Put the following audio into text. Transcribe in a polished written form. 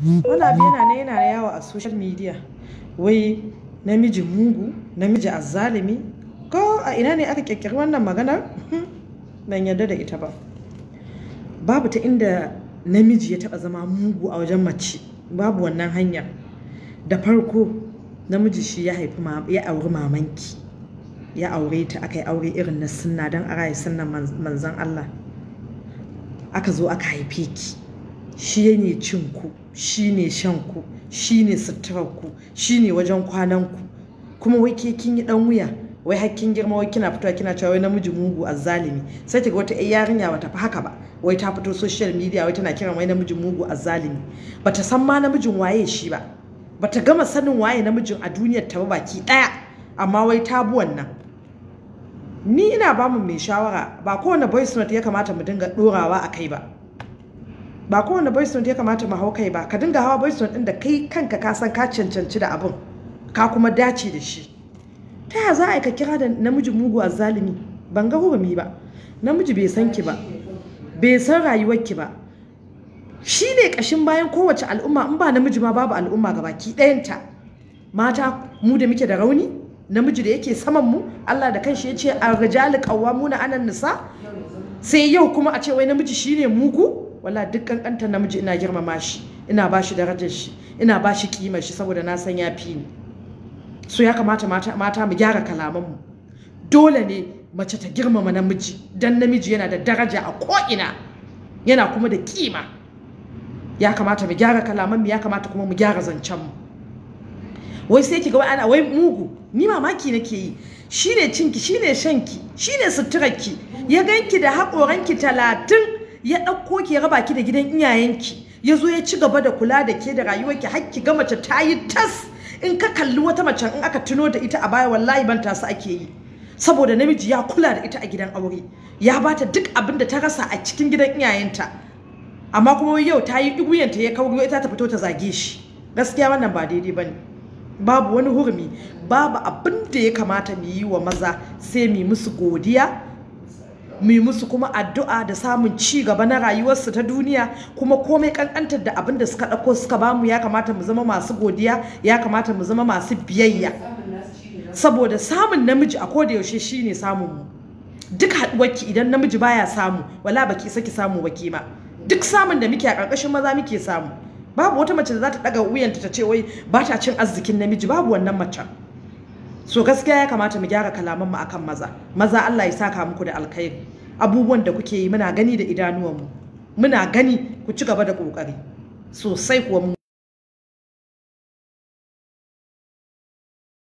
Wani abu yana nan yana yawo a social media, wai namiji mugu, namiji azzalumi. Ko a ina ne aka ƙirƙiri wannan maganar? Ban yarda da ita ba. Babu ta inda namiji ya taɓa zama mugu a wajen mace, babu wannan hanyar. Da farko namiji shi ya haifi, ya auri mamanki, ya aure ta, aka yi aure irin na sunna don a raya sunnan manzon Allah. Aka zo aka haife ki. Shi ne cin ku, shi ne shan ku, shi ne suturar ku, shi ne wajen kwanan ku. Kuma wai ke kin yi ɗan wuya, wai har kin girma wai kina fitowa kina cewa wai namiji mugu azzalumi. Sai kiga wata 'yar yarinya bata fi haka ba, wai ta fito social media wai tana kiran wai namiji mugu azzalumi. Bata san ma namijin waye shi ba. Bata gama sanin waye namijin a duniyar ta ba baki ɗaya, amma wai ta bi wannan. Ni ina ba mu mai shawara, ba kowane voice note ya kamata mu dinga ɗorawa a kai ba. Ba kowane voice note ya kamata mu hau kai ba. Ka dinga hawa voice note ɗin da kai kanka ka san ka cancanci da abun, ka kuma dace da shi. Ta ya za a yi ka kira da namiji mugu azzalumi? Ban ga hurumi ba. Namiji bai san ki ba, bai san rayuwarki ba. Shi ne ƙashin bayan kowace al'umma. In ba namiji ma babu al'umma gabaki ɗayanta. Mata mu da muke da rauni, namiji da yake saman mu, Allah da kanshi ya ce ar-rijalu qawwamuna 'alan nisa. Sai yau kuma a ce wai namiji shine mugu? Wala duk kankantar namiji ina girmama shi, ina ba shi darajar shi, ina ba shi kimar shi, saboda na san ya fi ni. So ya kamata mata, mata mu gyara kalaman mu. Dole ne mace ta girmama namiji, dan namiji yana da daraja a ko'ina, yana kuma da kima. Ya kamata mu gyara kalaman mu, ya kamata kuma mu gyara zancen mu. Wai sai kiga wai ana wai mugu, ni mamaki nake yi. Shine cinki, shine shanki, shine suturarki. Ya ganki da haƙoranki 30, ya ɗauko ki, ya raba ki da gidan iyayenki, ya zo ya ci gaba da kula da ke da rayuwarki har ki ga mace ta yi tas. In ka kalli wata mace, in aka tuno da ita a baya, wallahi ban tasu ake yi. Saboda namiji ya kula da ita a gidan aure, ya bata duk abin da ta rasa a cikin gidan iyayenta. Amma kuma yau ta yi wuyanta ya kawo ita ta fito ta zage shi. Gaskiya wannan ba daidai bane. Babu wani hurumi, babu abin da ya kamata mu yi wa maza sai mu yi musu godiya, mu yi musu kuma addu'a da samun ci gaba na rayuwarsu ta duniya. Kuma komai kankantar da abin da suka ɗauko suka bamu, ya kamata mu zama masu godiya, ya kamata mu zama masu biyayya. Saboda samun namiji a koda yaushe shine samun mu. Duk haɗuwarki idan namiji baya samu, wala baki isa ki samu ba kima. Duk samun da muke a ƙarƙashin maza muke samu. Babu wata mace da za ta ɗaga wuyanta ta ce wai ba ta cin arzikin namiji, babu wannan macen. So gaskiya ya kamata mu gyara kalaman mu akan maza. Maza, Allah ya saka muku da alkhairi. Abubuwan da kuke yi muna gani da idanuwanmu. Muna gani, ku ci gaba da ƙoƙari. Sosai kuwa mun